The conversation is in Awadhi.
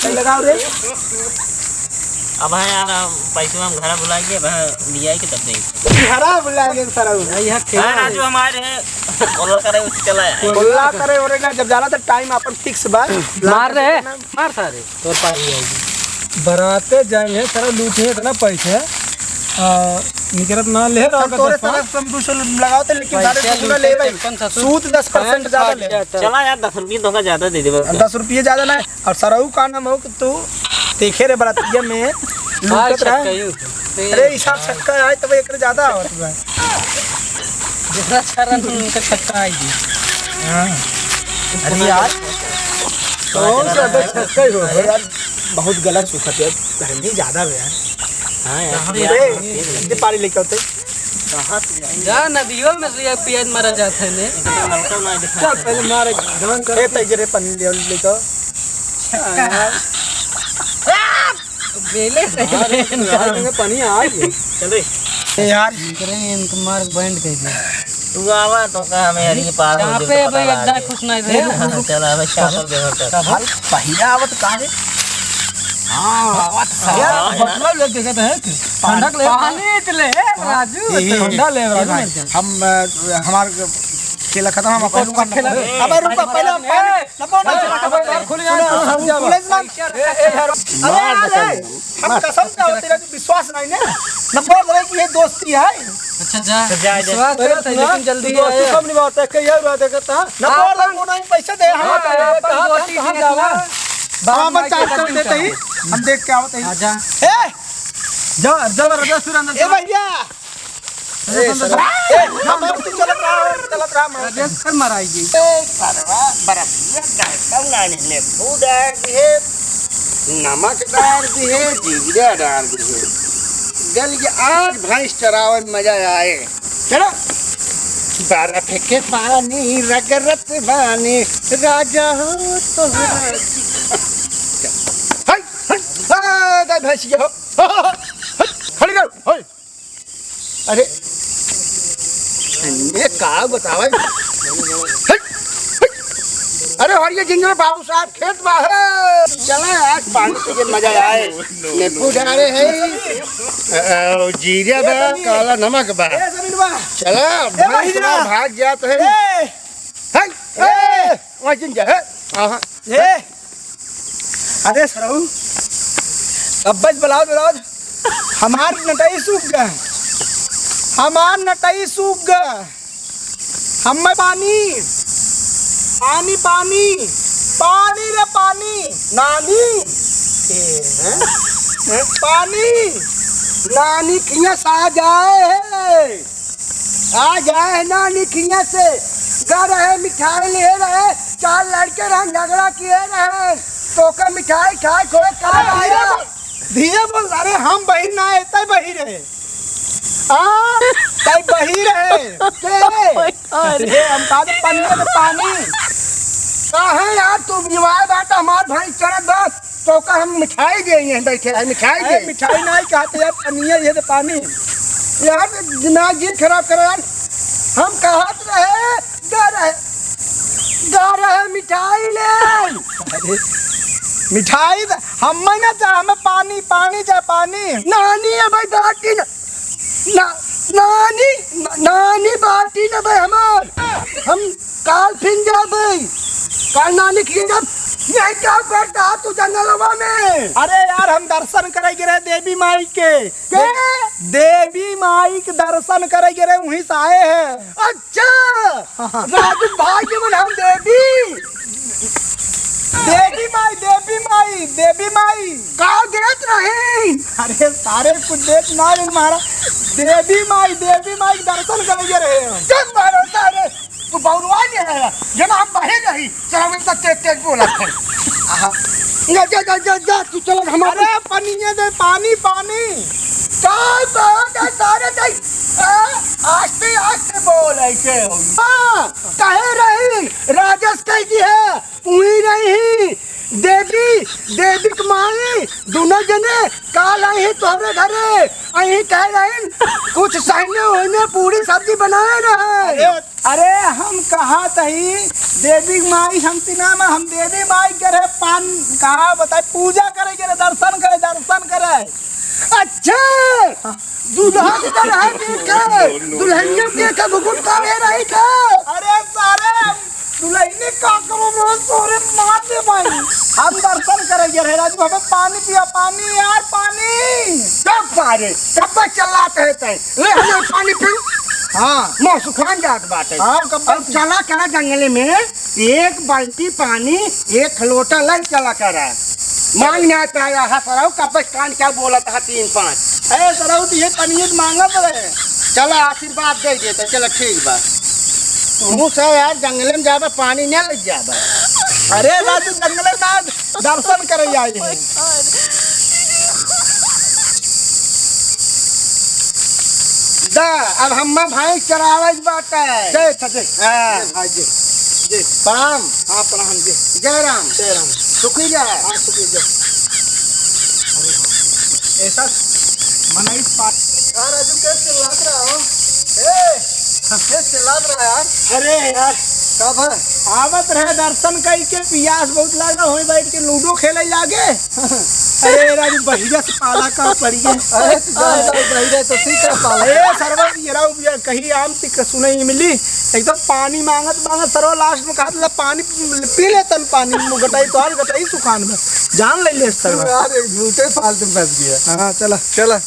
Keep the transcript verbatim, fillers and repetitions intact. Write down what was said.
लगाओ रे। अब है यार, हम पैसे हम घरा बुलाएंगे, वह लिया के तब देंगे। घरा बुलाएंगे सरऊ। भाई, यहाँ खेला हाँ, है। राजू हमारे हैं। बोला करे, उठ चला है। बोला करे, और ना, जब जाना तो टाइम अपन फिक्स बा। मार रहे, मार सारे। तोर पारी आएगी। बराते जाएंगे, सारा लूट है, इतना पैसा है। आ, निकरत ना ले रहा हम होगा तोरे दस पाँच। सारा सब कुछ लगाओ तो, लेकिन सारे पैसा कुछ ना लूटे ले भाई। तो कौन सा सूद? सूद दस परसेंट ज्यादा ले। चला यार, दस रुपये तो का ज्यादा दे दे बस। दस रुपये ज्यादा ना है। और सरऊ का नाम हो कि तू देखे रे बरातिया में लूटत रहा। अरे, हिसाब छक्का है, तब एक ज्यादा आवत बा। दूसरा चार रन उनका छक्का आएगी। हाँ। अरे यार, कौन सा अबे छक्का ही हो? अरे यार, बहुत गलत सूखत है, गर्मी ज्यादा है यार। हाँ यार। अरे, इतने पानी लेके आते। जा नदियों में से ये पियन मरा जाता है ने। चल, पहले मार एक धान कर। ए, तैजरे पानी ले, लेके आओ। बेले से। यार, यार, इनमें पानी आ गया। चल रे। ए यार। करे इनको मार बैंड कर दे। तू आवा तो का हमें यार ये पार हो जाए, पे पता भाई लगा अड्डा दे। खुश नहीं थे। चल, हमें चप्पल दे, चल। भाई, पहिया आवत का है? हाँ, आवत यार, हाँ, मतलब ले देखत है कि ठंडक ले। पानी ले, राजू। यही ठंडा ले, राजू। हम, अ, हमार खेला खत्म, हम अपन दुकान खेला। अबे रुक, पहले हम पानी नंबर नहीं चला, अब यार खुल गया, सुनो, हम हम जाओ। पुलिस ना। ए, ए, यार। अरे, मार अरे, दे, हम मार। कसम से होते रहे, विश्वास नहीं ना। नंबर बोले कि ये दोस्ती है। अच्छा, जा। तो जाए दे। विश्वास पहले करते हैं, सुना, लेकिन जल्दी तू दोस्ती आया। कम नहीं बात है, कहीं और बात है, कहता। नंबर हाँ, बोले, वो नहीं, पैसे दे, हम हाँ, कहाँ, अपन कहाँ, दोस्ती कहाँ ठीक जाओ? है। बाप हाँ, माई बच्चा, के हम कदम देते ही, चाहो। हम देख के आवत ही। आजा। ए! जा, जा, जा, सुरेंद्र, ए, जा। भैया! ए, सरवा। ए, हम लोग तो चलत रहा, चलत रहा, मार। राजेश कर मराई जी। ए, सरवा, बरफिया गरम नानी, नींबू डार दिहे, नमक डार दिहे, जीरा डार दिहे। गल के आज भैंस चरावे में मजा आए। चलो। बर्फ के पानी रगड़त बानी, राजा हो तोहरा। हाय, हाय, हाय, गाय भैंसिया हो। हाय, खड़ी रहो, हाय। अरे, ये का बतावा? हट, हट। अरे, हरिया जिंगल बाबू साहब खेत बा है। चला, आज पानी पी के मजा आए। नींबू डारे है, अ, अ, जीरा बा, काला नमक बा। ए, जमीन बा। चला, ए, भैंस भैया। भाग जात है। ए। हट, ए। ए, वहाँ जिन जा, है। आहा। ए। अरे सरऊ, अब बस बुलाओ, बुलाओ। हमार नटई सूख गए, हमार नटई सूख गए। हमें पानी, पानी, पानी, पानी रे पानी, नानी। ए, हैं? हैं? पानी, नानी किया सा जाए है। आ जाए ना निखिया से, गा रहे मिठाई लिए रहे, चार लड़के रहन झगड़ा किए रहे, तो का मिठाई खाए खोए का धीरे आया? बोल, धीरे बोल, अरे हम बहिर ना है, तय बहिर है। आ, तय बहिर है। के? Oh my God। अरे हम कहा तो पन्ने में पानी। काहे यार तू बीमार बात, हमार भाई चरत बात। तो का हम मिठाई देइहैं, बैठे हैं, मिठाई अरे, दे। मिठाई नाहीं कहत यार, पनिया ये दे पानी। यार, दिमाग जी खराब करो यार। हम कहत रहे, गा रहे, गा रहे मिठाई ले। अरे, मिठाई द-, हमें ना चाहे, हमें पानी, पानी चाहे, पानी। नानी है भाई, बाटी ना। ना, नानी, ना, नानी बाटी न बे हमार। हम काल फिन जाबे। काल नानी खिए जब यही क्या करता तू जंगलवा में? अरे यार, हम दर्शन करे गिरे देवी माई के। के? देवी माई के दर्शन करे गिरे, वहीं से आए हैं। अच्छा। हाँ, हाँ। राजू भाई के मन हम देवी। देवी माई, देवी माई, देवी माई। का देत रही? अरे सारे कुछ देत ना रही महाराज। देवी माई, देवी माई के दर्शन करे रहे हम। चुप मारो सारे। तू बौरवा नहीं है। ये ना हम बहे नहीं। चलो हम इतना तेज तेज बोला थे। आहा। जा, जा, जा, जा, जा, तू चलो हम अरे पनिया दे, पानी, पानी। का बात है सारे नहीं। आ, आस्ते आस्ते बोल ऐसे हो। हाँ, कहे रही, राजेश कह दी है। उही रही देवी, देवी के माई, दुनो जने काल आई तोहरे घरे। अही कह रही कुछ सहने होने पूरी सब्जी बनाए रहे। अरे, अरे, हम कहा तही देवी माई हमती नाम है, हम देवी माई के रहे पान, कहा बताए, पूजा करे के रहे, दर्शन करे, दर्शन करे। अच्छा, दुल्हन के रहे देखे, दुल्हनिया के का घुघुट का रहे रही था। अरे सारे, दुल्हनिया का करो रे, तोरे मार दे भाई। हम दर्शन करे के रहे राजू, हमें पानी पिया, पानी यार, पानी। कब पारे, कब तक चलाते हैं तैं? ले, हमें पानी पी। हाँ। मुँह सुखान जात बाटे। हाँ, कब अब चला करा जंगले में, एक बाल्टी पानी, एक लोटा लइ चला करा। मांग ना पाया है सरऊ, कब से कान क्या बोलत है तीन पाँच। ए सरऊ, तो ये पनिये मांगत रहे। चला, आशीर्वाद दे देते, चला ठीक बा। तू से यार जंगले में जाबे, पानी ना ले जाबे। अरे राजू, जंगले में आज दर्शन करे आए हैं। दा, अब हम्मा भैंस चरावे बाटे। जय अच्छा, जय। हाँ। जय भाई, जय। जय। प्रणाम। हाँ, प्रणाम, जय। जय राम। जय राम। सुखी जय। हाँ, सुखी जय। अरे हाँ। ऐसा मनई पा- का राजू, कैसे लाग रहा हो? ए, कैसे लाग रहा यार? अरे यार। का भा? आवत रहे दर्शन कई के, पियास बहुत लागा, होई बैठ के लूडो खेले लागे। अरे राजू, बहिरा से पाला का पड़ी है। अरे, तू जान जाओ, बहिरा तो ठीक है, पाला। ए, सरवा, ये रहो, ये कहीं आम तिक सुने ही मिली। एकदम पानी मांगत, मांगत, सरवा लास्ट में कहा, "ला, पानी पी ले, तन पानी, मुँह गटाई, तो हाल गटाई सुखान में।" जान ले ले, सरवा। यार, एक झूठे फालतू में फंस गया। हाँ, चला। चला।